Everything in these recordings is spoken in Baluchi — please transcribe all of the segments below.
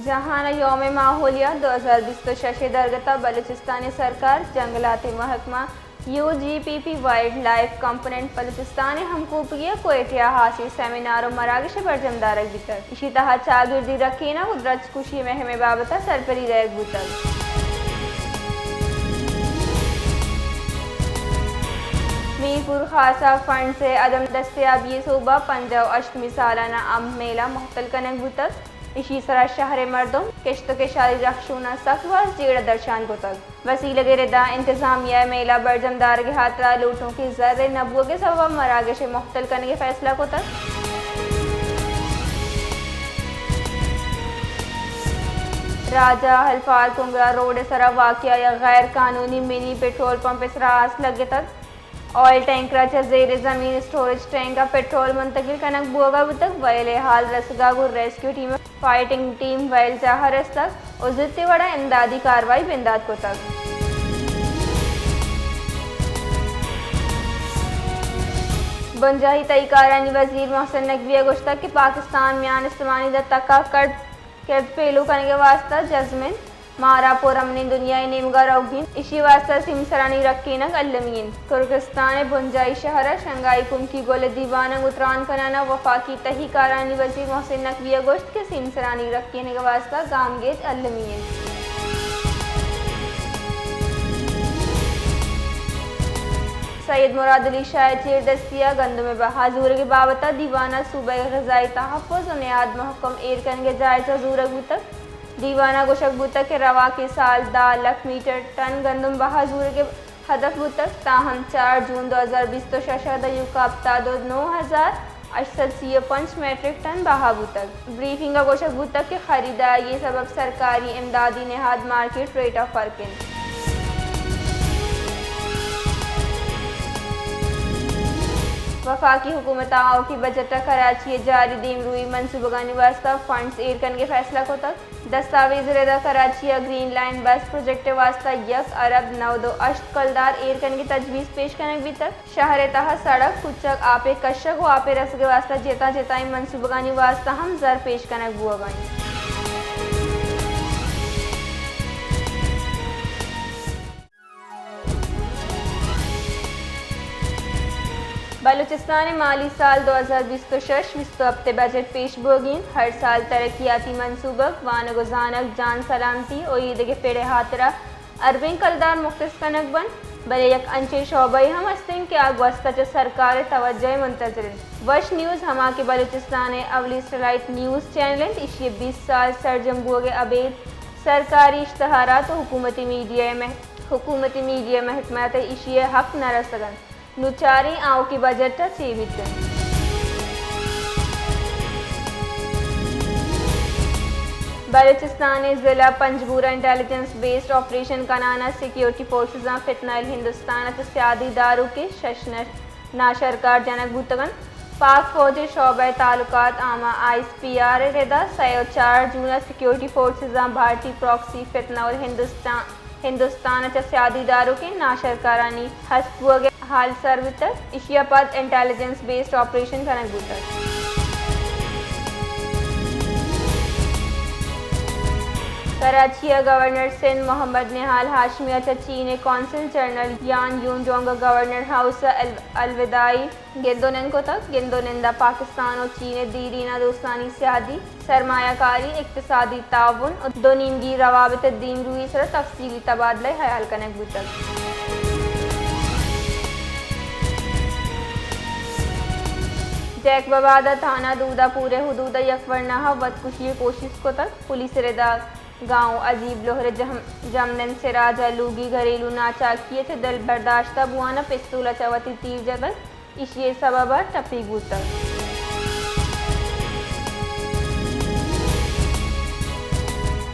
جہان ءِ یوم ماحولیات دو ہزار بیست ءُ شش ءِ درگت ءَ بلوچستان ءِ سرکار، جنگلات ءِ محکمہ، یو جی پی پی وائلڈ لائف کمپوننٹ بلوچستان ءِ ہمکوپگی ءَ کوئٹہ ءَ ہاسیں سیمینار ءُ مراگش برجم دارگ بیتگ۔ ایشی تہا چاگردی رکینگ ءُ درچک کشی مہم ءِ بابت ءَ سرپدی دئیگ بوتگ۔ میرپور خاص ءَ فنڈز ءِ عدم دستیابی ءِ سوب ءَ پنجاہ ءُ ہشتمی سالانہ امب میلہ معطل کنگ بوتگ۔ ایشی سرا شہر ءِ مردم کشت ءُ کشاری رہشون ءَ سک باز جیڑہ درشان کتگ۔ وسیلگ ءِ ردا انتظامیہ ءَ میلہ برجم دارگ ءِ ہاترا لوٹوکیں زر ءِ نہ بوگ ءِ سبب ءَ مراگش ءِ معطل کنگ ءِ فیصلہ کتگ۔ راج ءِ ہلپار کنگرہ روڈ ءِ سرا واقع یک غیر قانونی منی پٹرول پمپ ءِ سرا آس لگتگ۔ آئل ٹینکر ءَ چہ زیر زمین اسٹوریج ٹینک ءَ پٹرول منتقل کنگ بوگ ءَ بوتگ، ویل ءِ ہال رسگ ءَ گوں ریسکیو ٹیم ءُ فائٹنگ ٹیم ویل جاہ ءَ رستگ ءُ زوت ءِ وڑ ءَ امدادی کاروائی بندات کتگ۔ بنجاہی تہی کارانی وزیر محسن نقوی ءَ گوشتگ کہ پاکستان میان استمانی دتک ءَ کرد، کرد پیلو کنگ ءِ واستہ جزم انت۔ مارا پرامنیں دنیا ءِ نیمگ ءَ روگ ءَ انت۔ ایشی ءِ واستہ سیمسرانی رکینگ المی انت۔ کرغزستان ءِ بنجاہی شہر ءَ شنگھائی کمکی گل ءِ دیوان ءَ گوں تران کنان ءَ وفاقی تہی کارانی وزیر محسن نقوی ءَ گوشت کہ سیمسرانی رکینگ ءِ واستہ گامگیج المی انت۔ سید مراد علی شاہ ءِ چیردستی ءَ گندم ءِ بہا زورگ ءِ بابت ءَ دیوان ءَ صوبہ ءِ غذائی تحفظ ءُ نہاد محکم ایر کنگ ءِ جائزہ زورگ بوتگ۔ دیوان ءَ گوشگ بوتگ کہ روانکیں سال دہ لکھ میٹر ٹن گندم بہا زورگ ءِ ہدف بوتگ، تاہم چار جون دو ہزار بیست ءُ شش ءَ دئیوک ءَ ہپتاد ءُ نو ہزار ہشت سد سی ءُ پنچ میٹرک ٹن بہا بوتگ۔ بریفنگ ءَ گوشگ بوتگ کہ خریداری ءِ سبب سرکاری امدادی نہاد مارکیٹ ریٹ ءَ فرق انت۔ وفاقی حکومت ءَ آؤکیں بجٹ ءَ کراچی ءِ جاری دیمروئی منصوبگانی واستہ فنڈز ایر کنگ ءِ فیصلہ کتگ۔ دستاویز ءِ ردا کراچی ءَ گرین لائن بس پروجیکٹ ءِ واستہ یک ارب نود ءُ ہشت کلدار ایر کنگ ءِ تجویز پیش کنگ بیتگ۔ شہر ءِ تہا سڑک، کچک، آپ ءِ کشگ ءُ آپ ءِ رسگ ءِ واستہ جتا جتائیں منصوبگانی واستہ ہم زر پیش کنگ بوگ ءَ انت۔ بلوچستان ءِ مالی سال دو ہزار بیست ءُ شش بیست ءُ ہپت ءِ بجٹ پیش بوگی انت۔ ہر سال ترقیاتی منصوبگ، وانگ ءُ زانگ، جان سلامتی ءُ ایدگہ پڑ ءِ ہاترا اربیں کلدار مختص کنگ بنت، بلے یک انچیں شعبہ یے ہم است انت کہ آ گوست ءَ چہ سرکار ءِ توجہ ءِ منتظر انت۔ وش نیوز، ہما کہ بلوچستان ءِ اولی سیٹلائٹ نیوز چینل انت، ایشی ءِ بیست سال سرجم بوگ ءِ ابید سرکاری اشتہارات ءُ حکومتی میڈیا ءِ مح-، حکومتی میڈیا ءِ محکمہ ءَ تہ ایشی ءِ حق نہ رسگ انت۔ نوں چاریں آؤکیں بجٹ ءَ چے بیت انت۔ بلوچستان ءِ ضلع پنجگور ءَ انٹیلیجنس بیسڈ آپریشن کنان ءَ سیکیورٹی فورسزاں فتنہ الہندوستان ءَ چہ سیادی داروکیں شش نش-، ناشرکار جنگ بوتگ انت۔ پاک فوج ءِ شعبہ تعلقات عامہ آئی ایس پی آر ءِ ردا سئے ءُ چار جون ءَ سیکیورٹی فورسزاں بھارتی پراکسی فتنہ الہندوستان ہندوستان ءَ چہ سیادی داروکیں ناشرکارانی ہست بوگ ءِ ہال سر بوتگ، ایشی ءَ پد انٹیلیجنس بیسڈ آپریشن کنگ بوتگ۔ کراچی ءَ گورنر سندھ محمد نہال ہاشمی ءَ چہ چین ءِ قونصل جنرل یان یون ڈونگ ءَ گورنر ہاؤس ءَ ال-، الوداعی گند ءُ نند کتگ۔ گند ءُ نند ءَ پاکستان ءُ چین ءِ دیرینہ دوستانی سیادی، سرمایہ کاری، اقتصادی تعاون ءُ دو نیمگی روابط ءِ دیمروئی ءِ سرا تفصیلی تبادلہ ءِ ہیال کنگ بوتگ۔ جیکب آباد ءِ تھانہ دودہ پور ءِ حدود ءَ یک ورناہ ءَ وت کشی ءِ کوشست کتگ۔ پولیس ءِ ردا گاؤں عجیب لوہر ءِ جم-، جمنند سراج ءَ لوگی گھریلو ناچاکی ءَ چہ دل برداشتہ بوان ءَ پستول ءَ چہ وتی تیر جتگ۔ ایشی ءِ سبب ءَ ٹپیگ بوتگ۔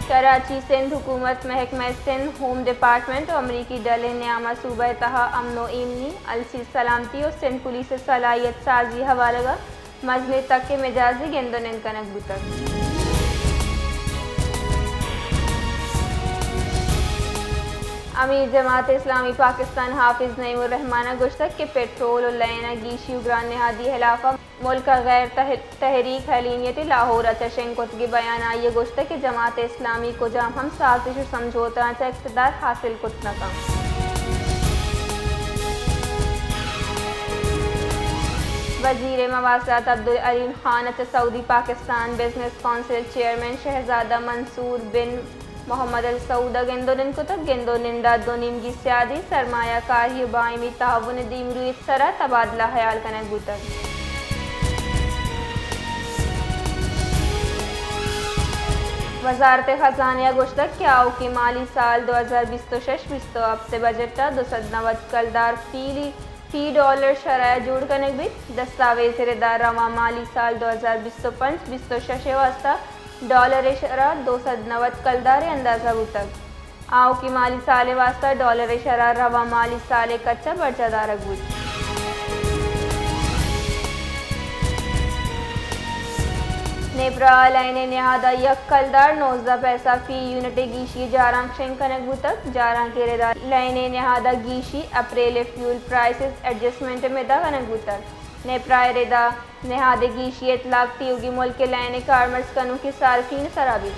کراچی، سندھ حکومت، محکمہ سندھ، ہوم ڈیپارٹمنٹ ءُ امریکی ڈل ءِ نیام ءَ صوبہ ءِ تہا امن ءُ ایمنی، السی سلامتی ءُ سندھ پولیس ءِ صلاحیت سازی ءِ ہوالگ ءَ مزنیں تک ءِ مجازی گند ءُ نند کنگ بوتگ۔ امیر جماعت اسلامی پاکستان حافظ نعیم الرحمان ءَ گوشتگ کہ پٹرول ءُ لین ءِ گیشی ءُ گران نہادی ءِ ہلاف ءَ ملک ء غیر تح-، تحریک حلینیت لاہور ء چہ شنگ کتگیں بیان ء آئی ء گوشتگ کہ جماعت اسلامی کجام ہم سازش ء سمجھوتہ ء چہ اقتدار حاصل کت نہ کنت۔ وزیر مواصلات عبدالعلیم خان ء چہ سعودی پاکستان بزنس کونسل چیئرمین شہزادہ منصور بن محمد السعود ء گند ء نند کتگ۔ گند ء نند ء دو نیمگی سیادی، سرمایہ کاری ء باہمی تعاون ء دیمروئی ء سرا تبادلہ ہیال کنگ بوتگ۔ وزارت خزانہ ء گوشتگ کہ آؤکیں مالی سال دو ہزار بیست ء شش بیست ء ہپت ء بجٹ ء دو سد نود کلدار فی لی-، فی ڈالر شرح جوڑ کنگ بیت۔ دستاویز ء ردا رواں مالی سال دو ہزار بیست ء پنچ بیست ء شش ء واستہ ڈالر ء شرح دو سد نود کلدار ء اندازہ بوتگ۔ آؤکیں مالی سال ء واستہ ڈالر ء شرح رواں مالی سال ء کچ ء برجاہ دارگ بوت۔ نیپرا ء لین ء نہاد ء یک کلدار نوزدہ پیسہ فی یونٹ ء گیشی ء جارانک شنگ کنگ بوتگ۔ جارانک ء ردا لین ء نہاد ء گیشی اپریل ء فیول پرائسز ایڈجسٹمنٹ ء مدہ کنگ بوتگ۔ نیپرا ء ردا نہاد ء گیشی ء اطلاق تیوگیں ملک ء لین ء کارمرز کنوکیں صارفین ء سرا بیت۔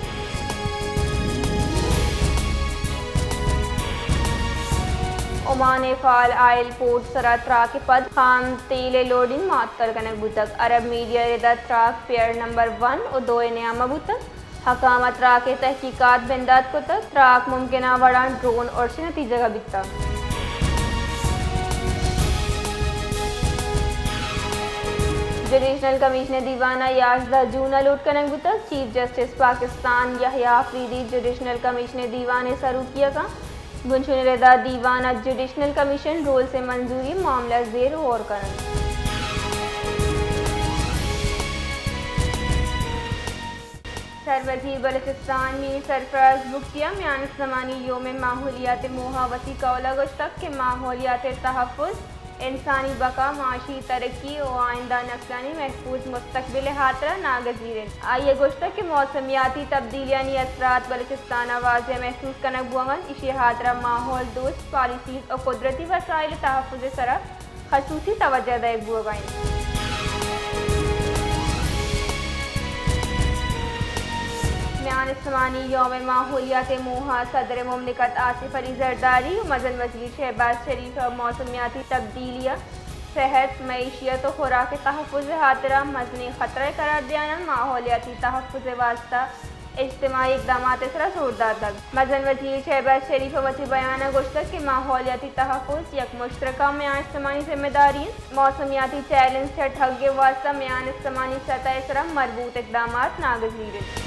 عمان ء فعال آئل پورٹ ء سرا تراک ء پد خام تیل ء لوڈنگ معطل کنگ بوتگ۔ عرب میڈیا ء ردا تراک پیئر نمبر ون ء دو ء نیام ء بوتگ۔ حکام ء تراک ء تحقیقات بندات کتگ۔ تراک ممکنہ وڑاں ڈرون ارش ء نتیجگ ء بیتگ۔ جوڈیشنل کمیشن ء دیوان ء یازدہ جون ء لوٹ کنگ بوتگ۔ چیف جسٹس پاکستان یحییٰ آفریدی جوڈیشنل کمیشن ء دیوان ء سروکی ء کنت۔ بنشون ء ردا دیوان ء جوڈیشنل کمیشن رولز ء منظوری معاملہ زیر غور کنت۔ سروزیر بلوچستان میر سرفراز بگٹی ء میان استمانی یوم ماحولیات ء موہ ء وتی قول ء گوشتگ کہ ماحولیات ء تحفظ انسانی بقا، معاشی ترقی ء آئندہ نسلانی محفوظ مستقبل ء ہاترا ناگزیر انت۔ آئی ء گوشتگ کہ موسمیاتی تبدیلیانی اثرات بلوچستان ء واضح محسوس کنگ بوگ ء انت، ایشی ء ہاترا ماحول دوست پالیسیز ء قدرتی وسائل ء تحفظ ء سرا خصوصی توجہ دئیگ بوگ ء انت۔ میان استمانی یوم ماحولیات ء موہ ء صدر مملکت آصف علی زرداری و مزن وزیر شہباز شریف ء موسمیاتی تبدیلی ء صحت، معیشت و خوراک ء تحفظ ء ہاترا مزنیں خطرہ ء قرار دیان ء ماحولیاتی تحفظ ء واستہ اجتماعی اقدامات ء سرا زور داتگ۔ مزن وزیر شہباز شریف ء وتی بیان ء گوشتگ کہ ماحولیاتی تحفظ یک مشترکہ میان استمانی ذمہ داری انت۔ موسمیاتی چیلنج ء ٹھگ ء واستہ میان استمانی سطح ء سرا مربوط اقدامات ناگزیر انت۔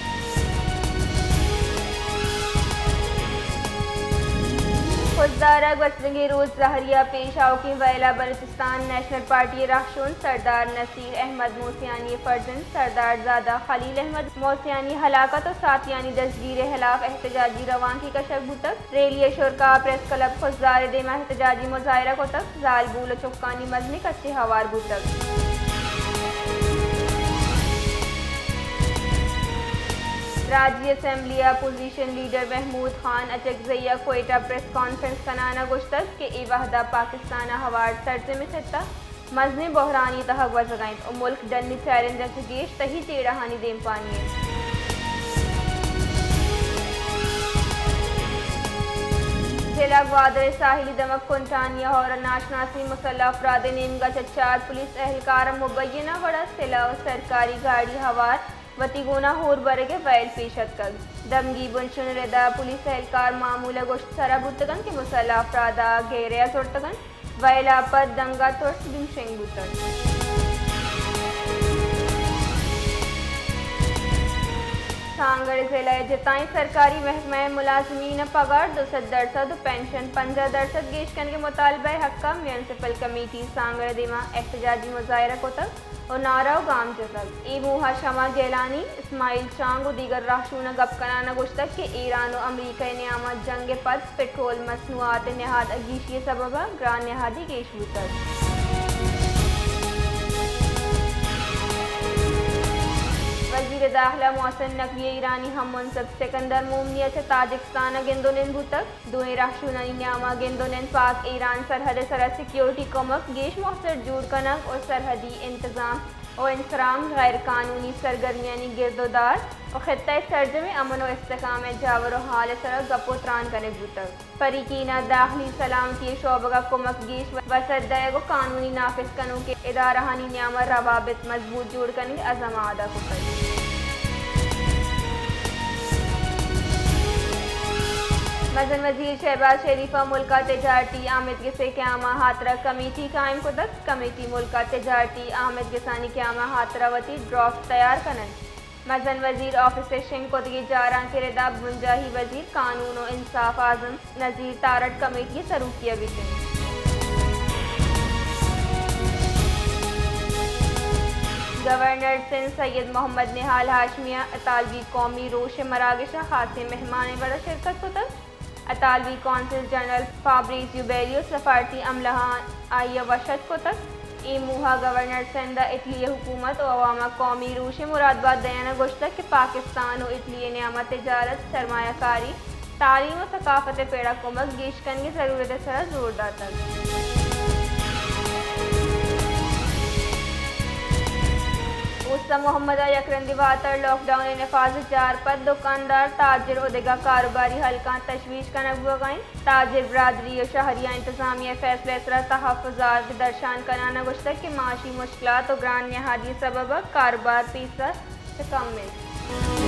خضدار ء گوستگیں روچ زہری ء پیش آؤکیں وئیل ء بلوچستان نیشنل پارٹی ء رہشون سردار نصیر احمد موسیانی ء فرزند سردار زادہ خلیل احمد موسیانی ہلاکت ء ساتیانی دزگیر ء ہلاف احتجاجی روانکے کشگ بوتگ۔ ریلی ء شرکا پریس کلب خضدار ء دیما احتجاجی مظاہرہ کتگ۔ زالبول ء چکانی مزنیں کچے ہوار بوتگ۔ راجی اسمبلی ء اپوزیشن لیڈر محمود خان اچکزئی ء کوئٹہ پریس کانفرنس کنان ء گوشتگ کہ اے وہد ء پاکستان ء ہوار سرجمیں خطہ مزنیں بحرانی تہا گوزگ ء انت و ملک ڈنی چیلنجاں چہ گیش تہی جیڑہانی دیمپانی انت۔ ضلع گوادر ء ساحلی دمگ کنٹانی ء ہور ء ناشناسیں مسلح افراد ء نیمگا چہ چار پولیس اہلکار ء مبینہ وڑا سلاہ و سرکاری گاڑی ہوار وتی گونا ہور برگ ء ویل پیش اتکگ۔ دمگی بنشون ء ردا پولیس اہلکار معمول ء گوشت سرا بوتگ انت کہ مسلح افراد ء گھیرے ء زرتگ انت۔ ویل ء پد دمگ ء ترس دوشنگ بوتگ۔ سانگڑ ضلع ء جتائیں سرکاری محکمہ ء ملازمین ء پگار دو سد درسد و پنشن پنجاہ درسد گیش کنگ ء مطالبہ ء حق ء میونسپل کمیٹی سانگڑ ء دیما احتجاجی مظاہرہ کتگ۔ و نعرہ و گام جتگ۔ اے موہ ء شمع گیلانی، اسماعیل چانگ و دیگر رہشوناں گپ کنان ء گوشتگ کہ ایران و امریکہ ء نیام ء جنگ ء پد پٹرول مصنوعات ء نہاد ء گیشی ء سبب ء گران نہادی گیش بوتگ۔ وزیر داخلہ محسن نقوی ء ایرانی ہم منصب سکندر مومنی ء چہ تاجکستان ء گند و نند بوتگ۔ دوئیں رہشونانی نیاما گند و نند پاک ایران سرحد ء سرا سیکیورٹی کمک گیش موثر جوڑ کنگ و سرحدی انتظام و انسرام غیر قانونی سرگرمیانی گرد و دار و خطہ ء سرجمیں امن و استحکام ء جاور و حال ء سرا گپ و تران کنگ بوتگ۔ فریقین ء داخلی سلامتی ء شعبگ ء کمک گیش وسعت دئیگ و قانونی نافذ کنوکیں ادارہانی نیام ء روابط مضبوط جوڑ کنگ ء عزم ء ادا کتگ۔ مزن وزیر شہباز شریف ء ملک ء تجارتی آمدگس ء قیام ء ہاترا کمیٹی قائم کتگ۔ کمیٹی ملک ء تجارتی آمدگسانی قیام ء ہاترا وتی ڈرافٹ تیار کن انت۔ مزن وزیر آفس ء شنگ کتگیں جارانک ء ردا بنجاہی وزیر قانون و انصاف اعظم نذیر تارڑ کمیٹی ء سروکی ء بیت انت۔ گورنر سندھ سید محمد نہال ہاشمی ء اطالوی قومی روش ء مراگش ء خاصیں مہمانیں وڑ ء شرکت کتگ۔ اطالوی قونصل جنرل فابریزیو بیلی و سفارتی عملہ آں آئی ء وش اتک کتگ۔ اے موہ ء گورنر سندھ ء اٹلی ء حکومت و عوام ء قومی روش ء مرادبات دیان ء گوشتگ کہ پاکستان و اٹلی ء نیام ء تجارت، سرمایہ کاری، تعلیم و ثقافت ء پڑ ء کمک گیش کنگ ء ضرورت ء سرا زور داتگ۔ اوستہ محمد ء یک رندے واتر لاک ڈاؤن ء نفاذ ء جار پد دکاندار، تاجر و دگہ کاروباری حلقاں تشویش کنگ بوگ ء انت۔ تاجر برادری و شہری ء انتظامیہ ء فیصلہ ء سرا تحفظات درشان کنان ء گوشتگ کہ معاشی مشکلات و گران نہادی ء سبب ء کاروبار پیسر چہ کم انت۔